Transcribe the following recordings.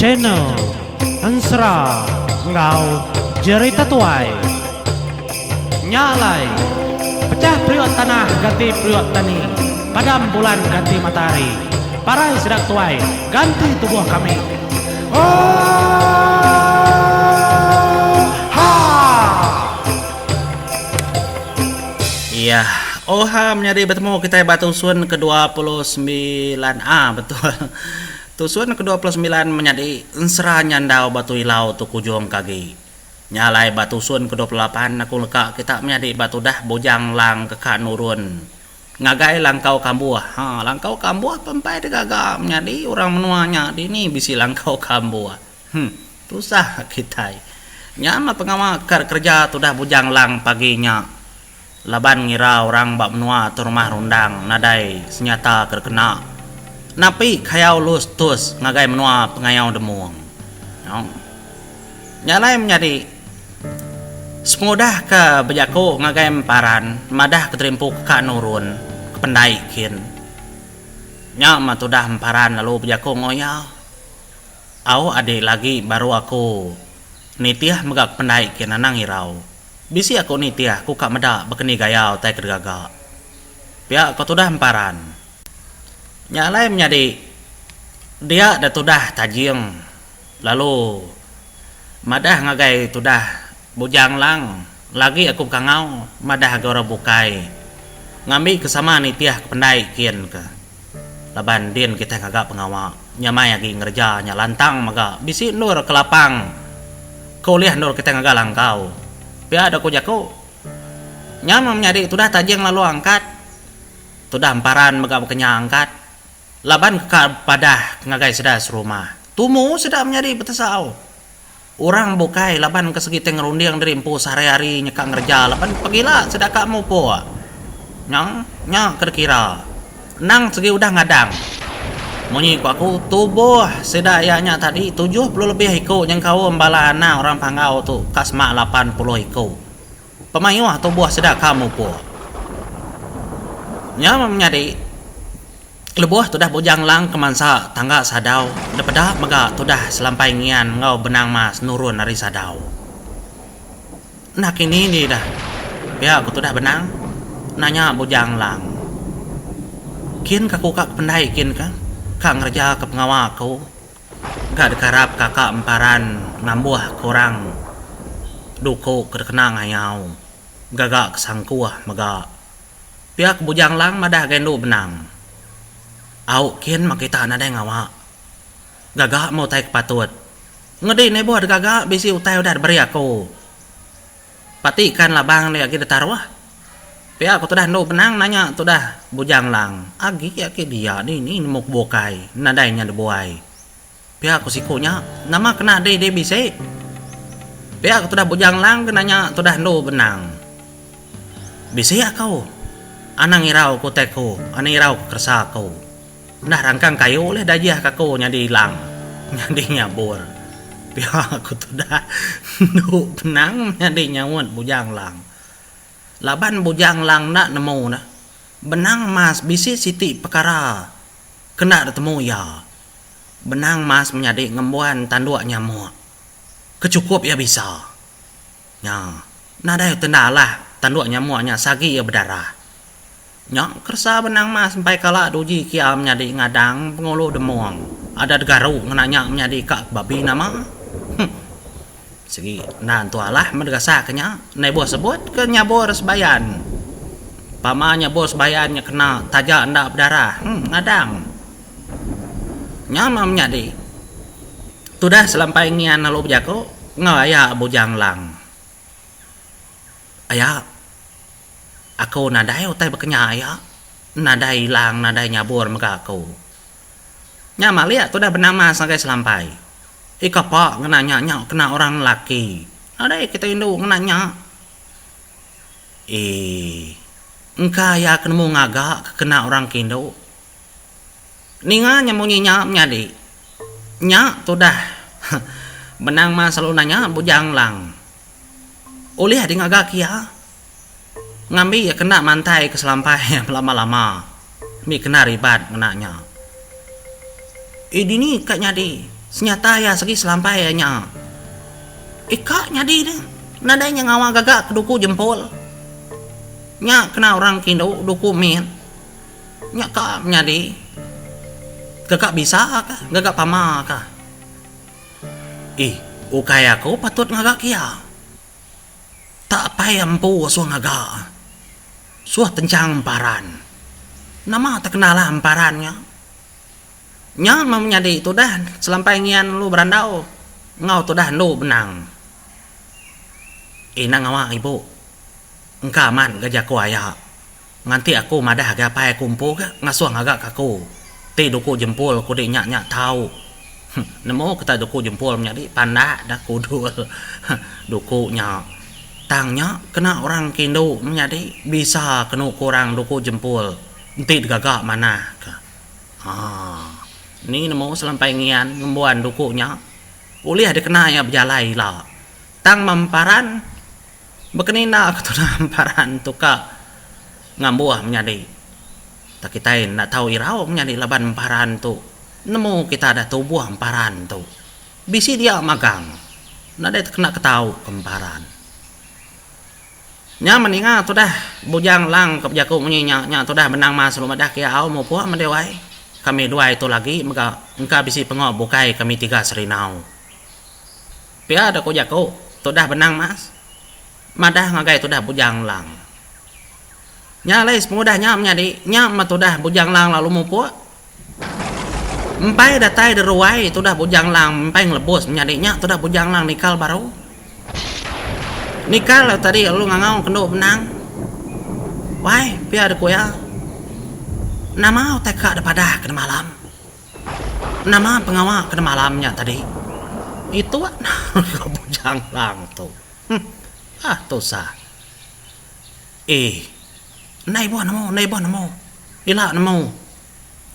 Channel Ensera enggau Jerita Tuai. Nya alai, pechah periuk tanah ganti periuk tani, padam bulan ganti matahari, parai sida tuai ganti tubuh kami. Oohaa! Iya. Oha menyadi betemu kitai ba tusun ke 29 a betul. Tusun ke 29 menyadi ensera nyandau batu ilau tu kujung ke agi. Nya alai ba tusun ke 28 aku leka kita menyadi ba tudah bujang lang ke ka nurun ngagai langkau kambuh. Ha langkau kambuh pempai digaga menyadi orang menua nya dini bisi langkau kambuh. Huh. Tusah kitai. Nya meh pengawa ke kereja tudah Bujang Lang pagi nya. Laban ngira orang ba menua tu rumah rundang nadai senyata ke dikena napi kayau lus tus ngagai menua pengayau Demung. Nya alai menyadi sepengudah ke bejaku ngagai Emparan madah ke terimpu ke ka nurun ke pendai kin. Nya meh tudah Emparan lalu bejaku enggau iya. Au adi lagi baru aku nitih mega ke pendai ke nanang irau. Bisi aku nitih ku ka meda bekeni gaya utai ke digaga. Pia ko tudah emparan. Nya alai menyadi dia da tudah tajing lalu madah ngagai tudah bujang lang lagi aku bekangau madah agai orang bukai ngambi ke sama nitih ke pendai kin ke. Laban din kitai ngaga pengawa nyamai agi ngereja nya lantang mega bisi endur ke lapang ke ulih endur kitai ngaga langkau. Pia deh ku jaku. Nya meh menyadi tudah tajing lalu angkat. Tudah emparan mega bekenya angkat laban ke ka padah ngagai sida serumah. Tumu sida menyadi betesau. Orang bukai laban ke segi tai ngerunding diri empu sehari-hari nyeka ngereja laban pegila sida ka mupuk. Nya nya ke dikira. Endang segi udah ngadang. Munyi ku aku tubuh sida iya nya tadi 70 lebih iku nyengkaum bala anak orang Panggau tu ka semak 80 iku. Pemayuh tubuh sida ka mupuk. Nya meh menyadi. Lebuh tudah Bujang Lang ke mansa tangga sadau, depeda mega tudah Selampai Ngian enggau Benang Mas nurun ari sadau. Enda kini ndi dah, pia ku tudah Benang nanya Bujang Lang. Kin ka ku ka ke pendai kin ka, ka ngereja ke pengawa aku, ga dikarap kaka emparan ngambuh ke orang duku ke dikena ngayau, gaga ke sangkuh mega. Pia ke Bujang Lang madah agai endu benang. Au kin meh kita nadai ngawa. Gaga meh utai ke patut. Ngedi nibuh degaga bisi utai udah diberi aku. Pati kan labang enda agi ditaruh. Pia ku tudah endu benang nanya tudah Bujang Lang. Agi agi dia dini nemu ke bukai nadai nya dibuai. Pia ku siku nya, nama kena dih dih bisi? Pia ku tudah Bujang Lang ke nanya tudah endu Benang. Bisi aku. Anang irau ku utai ku, anang irau ku keresa aku. Enda rangkang kayu ulih dajih ka aku nyadi lang, nyadi nyabur. Pia ku tudah endu Benang nyadi nyaut Bujang Lang. Laban Bujang Lang enda nemu ne, Benang Mas bisi siti pekara kena ditemu iya. Benang mas menyadi ngembuan tanduk nyamuk. Ke chukup iya bisa. Nya, nadai tenda alah tanduk nyamuk nya sagi iya bedarah. Nya keresa benang mas empai kala diuji kia menyadi ngadang Pengulu Demong adat garu ngena nya menyadi ka babi nama. Huh. Sigi enda entu alah meh digasak ke nya, enda ibuh sebut ke nyabur sebayan. Pama nyabur sebayan nya kena taja enda bedarah. Huh ngadang. Nya meh menyadi. Tudah selampai ngian lalu bejaku enggau aya Bujang Lang. Aya, aku nadai utai bekenya aya. Nadai ilang nadai nyabur mega aku. Nya malik tudah benama ngagai selampai. Ika pa ngena nya nya kena orang lelaki. Nadai kita indu ngena nya. Eii. Engka iya ke nemu ngaga ke kena orang ke indu. Ninga nya munyi nya menyadi. Nya tudah benang ma selalu nanya Bujang Lang. Ulih di ngaga kia. Ngambi iya kena mantai ke selampai belama-lama. Mih kena ribat ngena nya. Eh dini ka nyadi senyata iya segi selampai iya nya. Eh ka nyadi deh nadai nya ngawa gaga ke duku jempol. Nya kena orang ke indu duku mit. Nya ka menyadi gaga bisa ka gaga pama ka. Eh ukai aku patut ngaga kia. Tak apai empu suah ngaga. Suah tenchang emparan. Nama tekena lah emparan nya. Nya meh menyadi tudah selampai ngian lalu berandau enggau tudah endu benang. Ina ngawa ibu. Engka amat ga jaku aya. Nganti aku madah agai apai aku empu ga ngasuh ngaga ka aku ti duku jempul ku di nya nya tau. Nemu kita duku jempul menyadi pandak da kudul duku nya. Tang nya kena orang ke indu menyadi bisa kenu ku orang duku jempul enti digaga manah ka. Haa ni nemu selampai ngian ngembuan duku nya ulih dikena iya bejalai ila. Tang memparan. Baka ni enda ke tudah emparan tu ka ngambuh menyadi. Tak kitai enda tau irau menyadi laban emparan tu nemu kita dah tubuh emparan tu. Bisi dia magang nadai tekena ketau ke emparan. Nya meninga tudah Bujang Lang ke bejaku munyi nya nya tudah Benang Mas lalu madah ke iya au mupuk meh deh wai. Kami duai tu lagi mega engka bisi pengawa bukai kami tiga serinau. Pia da ku jaku tudah benang mas madah ngagai tudah Bujang Lang. Nya alai sepengudah nya menyadi nya meh tudah Bujang Lang lalu mupuk. Empai datai da ruai tudah Bujang Lang empai ngelebus menyadi nya tudah Bujang Lang nikal baru. Nikal tadi lalu ngangau kendu benang. Wai pia da ku iya. Nama utai ka da padah ke demalam. Nama pengawa ke demalam nya tadi? Itu ka Bujang Lang tu. Huh. Ah tusah. Eh. Enda ibuh nemu, enda ibuh nemu. Ila nemu.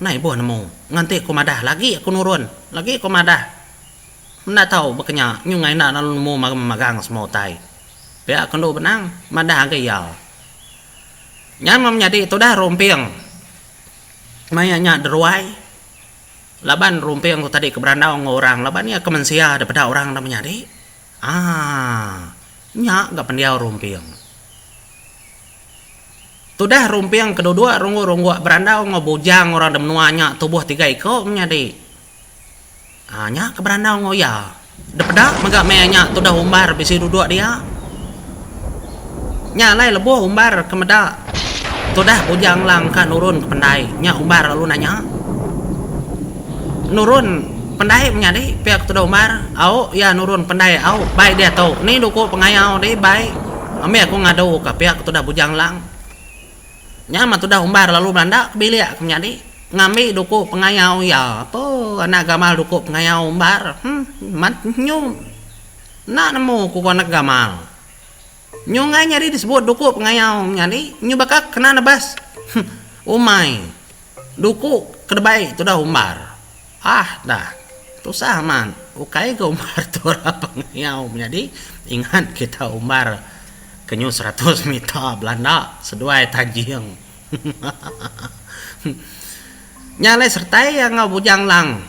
Enda ibuh nemu. Nganti ku madah lagi aku nurun. Lagi ku madah. Enda tau baka nya nyungai enda lalu nemu magang semua utai. Pia ke endu benang madah agi iya. Nya meh menyadi tudah rumping. Maya nya deruai laban rumping tu tadi ke berandau enggau orang laban iya ke mensia da peda orang da menyadi aaa nya ga pendiau rumping. Tudah rumping ke duduk rungguk-rungguk berandau enggau bujang orang da menua nya tubuh tiga iko menyadi. Haa nya ke berandau enggau iya. Depeda mega maya nya tudah umbar bisi duduk dia. Nya alai lebuh umbar ke meda tudah Bujang Lang ka nurun ke pendai nya umbar lalu nanya. Nurun pendai menyadi pia ke tudah umbar. Au iya nurun pendai au bai diatu ni duku pengayau dih bai ambi aku ngadu ka pia ke tudah Bujang Lang. Nya mah tudah umbar lalu belanda ke bilik ke menyadi ngambi duku pengayau iya. Apu anak gamal duku pengayau umbar. Huh mat nyu enda nemu ku anak gamal. Nyu enggai nyadi disebut duku pengayau menyadi nyu baka kena nebas. Huh umai duku ke debai tudah umbar. Ah dah. Tusah amat. Ukai ga umbar tu ora pengayau menyadi ingat kita umbar. Ke nyu seratus mita belanda seduai tajing. Nya alai sertai iya enggau Bujang Lang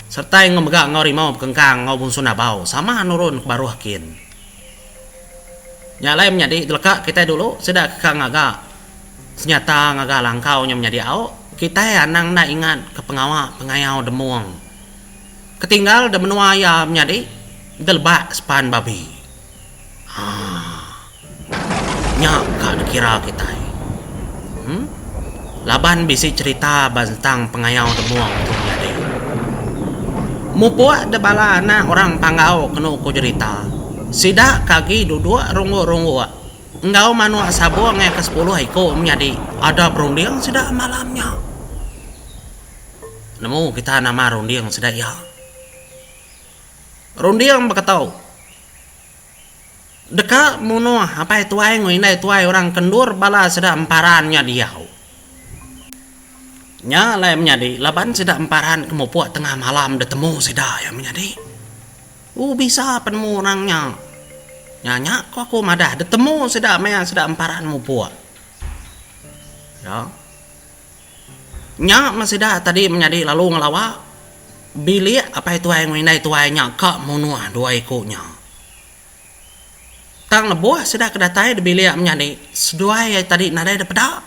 sertai enggau mega enggau Rimau Bekengkang enggau Bungsu Nabau sama nurun ke baruh kin. Nya alai menyadi geleka kitai dulu sida ke ka ngaga senyata ngaga langkau nya menyadi au kitai anang enda ingat ke pengawa pengayau demung ke tinggal da menua iya menyadi delebak sepan babi. Haa. Nya ka dikira kitai. Em. Laban bisi cherita ba sentang pengayau demung tu nyadi. Mupuk deh bala anak orang Panggau kenu ku jerita. Sida ke agi duduk rungguk-rungguk enggau manuk sabung iya ke sepuluh iku menyadi ada berunding sida malam nya. Nemu kita nama runding sida iya. Runding baka tu. Deka munuh apai tuai enggau indai tuai orang ke endur bala sida emparan nya diau. Nya alai menyadi laban sida emparan ke mupuk tengah malam ditemu sida iya menyadi. Ooh bisa penemu orang nya. Nya nya ko aku madah ditemu sida maya sida emparan mupuk. Ya. Nya meh sida tadi menyadi lalu ngelawa. Bilik apai tuai enggau indai tuai nya ka munuh dua iku nya. Tang lebuh sida ke datai di bilik menyadi seduai iya tadi nadai da peda.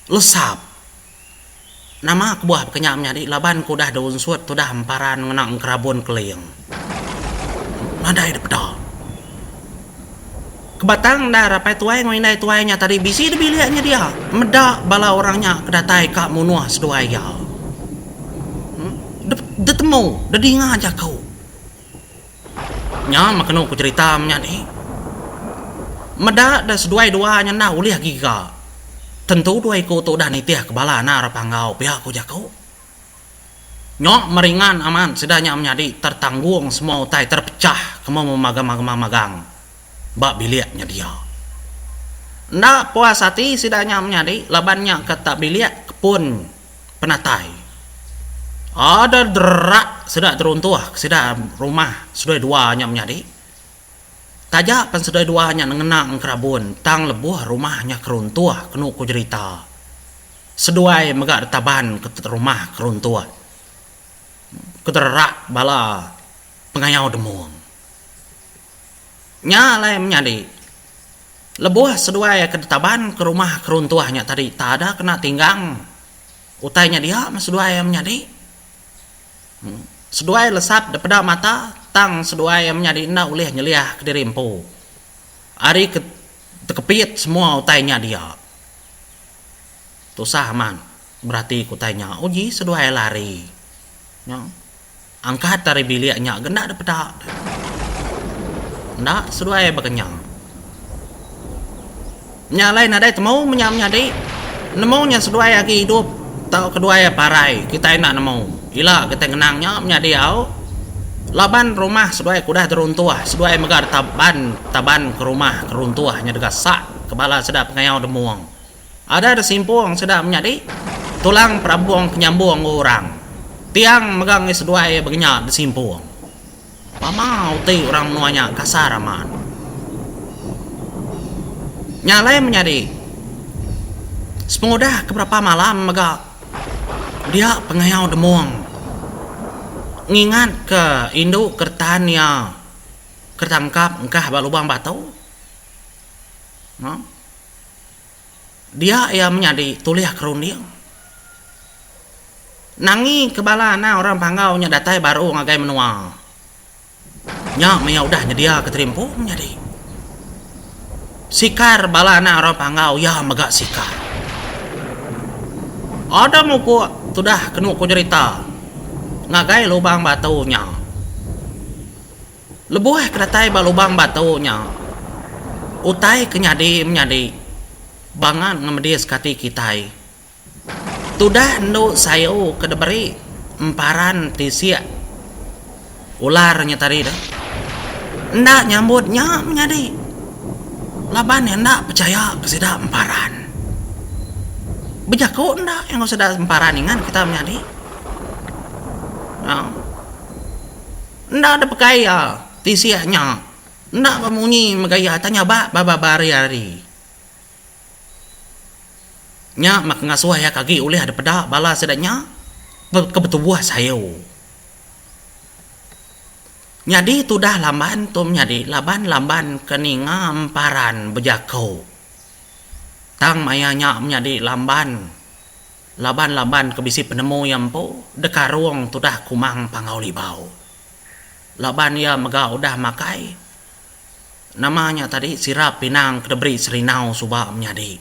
Lesap. Nama kebuah baka nya menyadi laban ke udah diunsut tudah emparan ngena engkerabun keling. Nadai da peda. Kebatang endar apai tuai enggau indai tuai nya tadi bisi di bilik nya dia meda bala orang nya ke datai ka munuh seduai iya. Ditemu, didinga jaku. Nya meh kenu ku cherita menyadi. Meda da seduai dua nya enda ulih giga. Tentu dua iku tu udah nitih ke bala anak orang Panggau pia ku jaku. Nya meringan amat sida nya menyadi tertanggung semua utai terpecah ke memagang-magang ba bilik nya dia. Enda puas ati sida nya menyadi laban nya ke tak bilik ke pun penatai. Ada derak sida teruntuh ke sida rumah seduai dua nya menyadi. Taja pen seduai dua nya ngena engkerabun tang lebuh rumah nya keruntuh kenu ku jerita. Seduai mega ditaban ke rumah ke runtuh ke dererak bala pengayau demung. Nya alai menyadi, lebuh seduai ke ditaban ke rumah ke runtuh nya tadi tak ada kena tinggang utai nya dia meh seduai menyadi. Seduai lesap depeda mata tang seduai menyadi enda ulih nyeliah kediri empu ari ke tekepit semua utai nya dia. Tusah amat berati ke utai nya. Uji seduai lari. Nya. Angkat ari bilik nya ge enda dipeda. Enda seduai baka nya. Nya alai nadai temu menya menyadi. Nemu nya seduai agi idup tauka duai parai kitai enda nemu. Ila kitai ngenang nya menyadi au. Laban rumah seduai ke udah deruntuh seduai mega ditaban taban ke rumah ke runtuh nya dega sak ke bala sida pengayau demung. Ada da simpung sida menyadi tulang perabung ke nyambung enggau orang. Tiang mega enggai seduai iya begenya disimpung. Pama uti orang menua nya kasar amat. Nya alai menyadi sepengudah ke berapa malam mega dia pengayau demung ngingat ke indu ke retan iya ke tangkap engkah ba lubang batu. Dia iya menyadi tulih ke runding. Nangi ke bala anak orang Panggau nya datai baru ngagai menua. Nya meh iya udah nyediaka terimpu menyadi. Sikar bala anak orang Panggau iya mega sikar. Ada mupuk tudah kenu ku jerita ngagai lubang batu nya. Lebuh ke datai ba lubang batu nya, utai ke nyadi menyadi bangat ngemediska ati kitai. Tudah endu sayu ke diberi emparan tisik ular nya tadi tu enda nyambut nya menyadi laban iya enda pechaya ke sida emparan. Bejaku enda iya enggau sida emparan ingat kita menyadi. Enda dipegai iya tisik nya. Enda bemunyi mega iya tanya ba ba hari-hari. Nya meh ke ngasuh iya ke agi ulih dipeda bala sida nya ke betubuh sayu. Nyadi tudah lamban tu menyadi laban lamban ke ninga emparan bejaku. Tang maya nya menyadi lamban. Laban laban ke bisi penemu iya empu dekarung tudah Kumang Panggau Libau. Laban iya mega udah makai nama nya tadi sirap pinang ke diberi Serinau suba menyadi.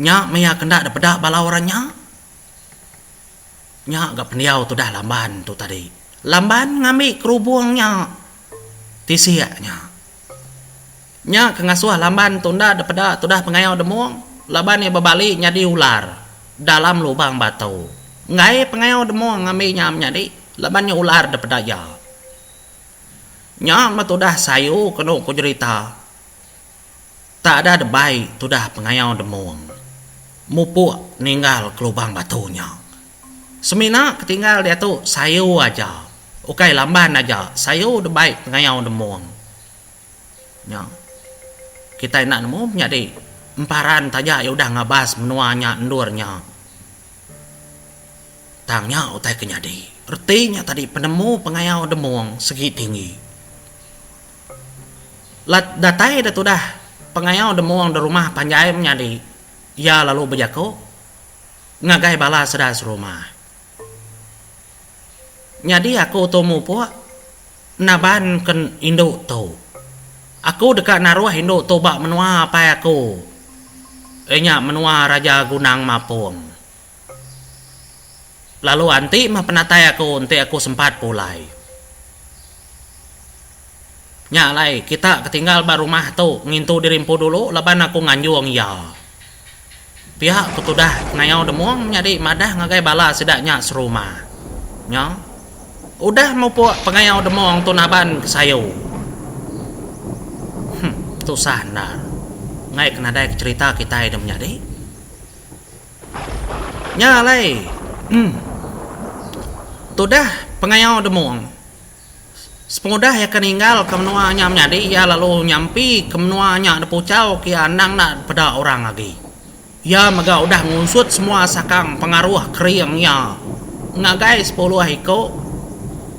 Nya meh iya ke enda dipeda bala orang nya. Nya ga pendiau tudah Lamban tu tadi. Lamban ngambi kerubung nya tisik nya. Nya ke ngasuh lamban tu enda dipeda tudah pengayau demung laban iya bebali nyadi ular dalam lubang batu. Enggai pengayau demung ngambi nya menyadi laban nya ular dipeda iya. Nya meh tudah sayu kenu ku jerita. Tak ada debai tudah pengayau demung mupuk ninggal ke lubang batu nya. Semina ke tinggal diatu sayu aja ukai lamban aja sayu debai pengayau demung. Nya. Kitai enda nemu menyadi emparan taja iya udah ngabas menua nya endur nya. Tang nya utai ke nyadi. Reti nya tadi penemu pengayau Demong segi tinggi. Lat datai da tudah pengayau Demong da rumah panjai menyadi iya lalu bejaku ngagai bala sida serumah. Nyadi aku tu mupuk naban ke indu tu. Aku deka naruh indu tu ba menua apai aku iya nya menua Raja Gunang Mapong. Lalu anti meh penatai aku enti aku sempat pulai. Nya alai kita ke tinggal ba rumah tu ngintu diri empu dulu laban aku nganjung iya. Pia ku tudah Ngayau Demong menyadi madah ngagai bala sida nya serumah. Nya. Udah mupuk Pengayau Demong tu naban ke sayu. Huh, tusah endar. Enggai ke nadai ke cherita kitai dah menyadi. Nya alai, tudah pengayau Demong. Sepengudah iya ke ninggalka menua nya menyadi, iya lalu nyampi ke menua nya dipuchau ke iya endang enda dipeda orang agi. Iya mega udah ngunsut semua sakang pengaruh kering iya ngagai sepuluh iku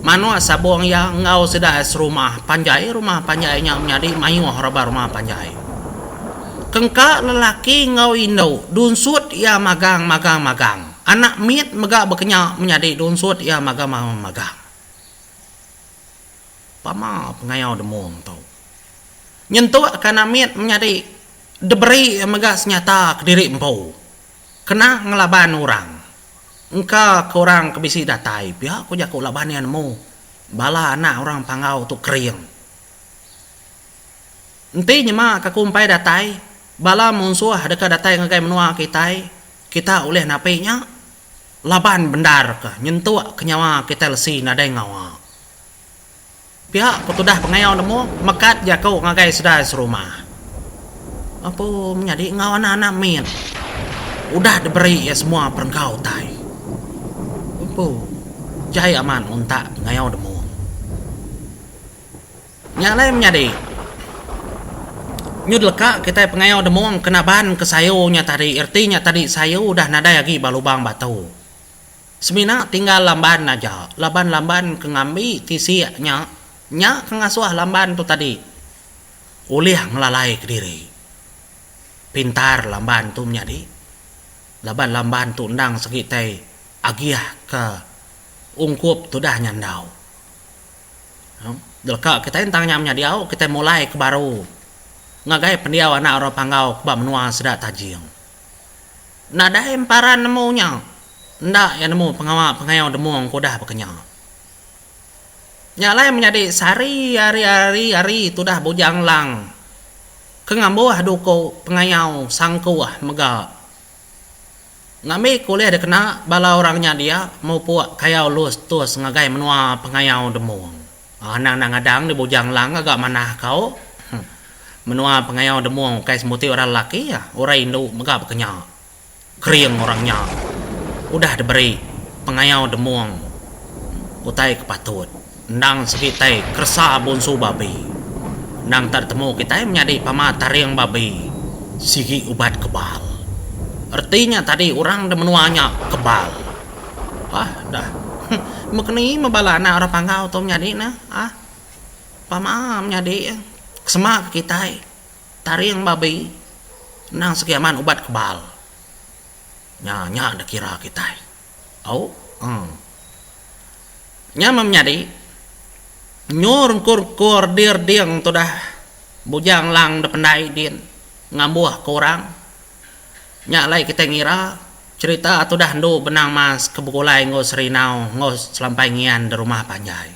manuk sabung iya enggau sida serumah panjai. Rumah panjai nya menyadi mayuh raban rumah panjai. Kengka lelaki enggau indu dunsut iya magang magang magang. Anak mit mega bekenya menyadi dunsut iya magang magang magang. Pama pengayau demung tu. Nyentuk ke anak mit menyadi diberi iya mega senyata kediri empu kena ngelaban orang. Engka ke orang ke bisi datai pia ku jaku laban iya nemu bala anak orang Panggau tu kering. Enti nyema ka kumpai datai, bala munsuh deka datai ngagai menua kitai, kita ulih napi nya laban bendar ke nyentuk ke nyawa kitai lesi nadai ngawa. Pia ku tudah pengayau nemu mekat jaku ngagai sida serumah. Apu menyadi enggau anak-anak mit udah diberi iya semua perengka utai. Apu jai amat untak pengayau nemu. Nya alai menyadi, nyud leka kitai pengayau demung ke naban ke sayu nya tadi reti nya tadi sayu udah nadai agi ba lubang batu. Semina tinggal lamban aja laban lamban ke ngambi tisik nya, nya ke ngasuh lamban tu tadi ulih ngelalai kediri. Pintar lamban tu menyadi laban lamban tu endang segi tai agih ke ungkup tudah nyandau. Leka kitai entang nya menyadi au kitai mulai ke baru ngagai pendiau anak orang Panggau ke ba menua sida Tajing. Nadai emparan nemu nya enda iya nemu pengawa pengayau demung ke udah baka nya. Nya alai menyadi sehari hari hari hari tudah Bujang Lang ke ngambuh duku pengayau sangkuh mega. Ngambi ke ulih dikena bala orang nya dia mupuk kayau lus tus ngagai menua pengayau Demong. Anang enda ngadang di Bujang Lang ngaga manah kau. Menua pengayau Demong ukai semuti orang lelaki, orang indu mega baka nya. Kering orang nya udah diberi pengayau Demong utai ke patut. Endang segi tai keresa bunsu babi. Endang tak ditemu kitai menyadi pama taring babi sigi ubat kebal. Reti nya tadi orang da menua nya kebal. Bah dah. Mekeni meh bala anak orang Panggau tu menyadi ne ah. Pama menyadi sema ke kitai taring babi endang segi amat ubat kebal. Nya nya da kira kitai. Au. Uhh. Nya meh menyadi nyu rengkur-rengkur dir ding tudah Bujang Lang da pendai din ngambuh ke orang. Nya alai kitai ngira cherita tudah endu Benang Mas ke begulai enggau Serinau enggau Selampai Ngian da rumah panjai.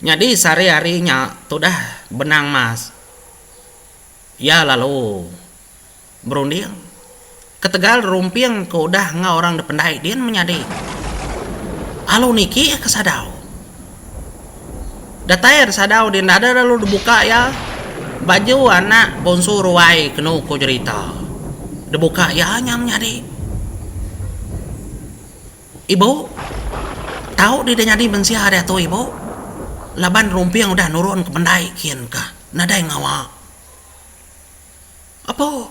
Nyadi sehari-hari nya tudah Benang Mas iya lalu. Berunding. Ketegal rumping ke udah enggau orang dependai din menyadi. Alu niki ke sadau. Datai ari sadau din dada lalu dibuka iya baju anak bonsu ruai kenu ku jerita. Dibuka iya nya menyadi. Ibu. Tau dih nyadi mensia diatu ibu. Laban rumping udah nurun ke pendai kin ka nadai ngawa. Apo.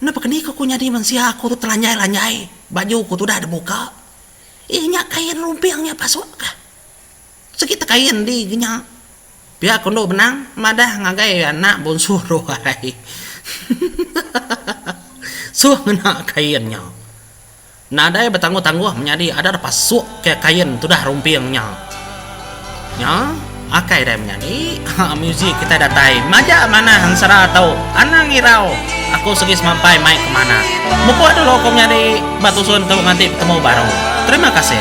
Enda pekeni ku ku nyadi mensia aku tu telanjai-lanjai baju ku tu udah dibuka. Ih nya kain rumping nya pasuk kah. Sigi tekain di ge nya. Pia ku endu benang madah ngagai anak bonsu ruai. Suh ngena kain nya. Nadai betangguh-tangguh menyadi adar pasuk ke kain tudah rumping nya. Nya, akai dai menyadi muzik kitai datai majak manah ensera tu. Anang irau, aku segi semampai mai ke manah. Mupuk dulu ku menyadi ba tusun tu nganti betemu baru. Terima kasih.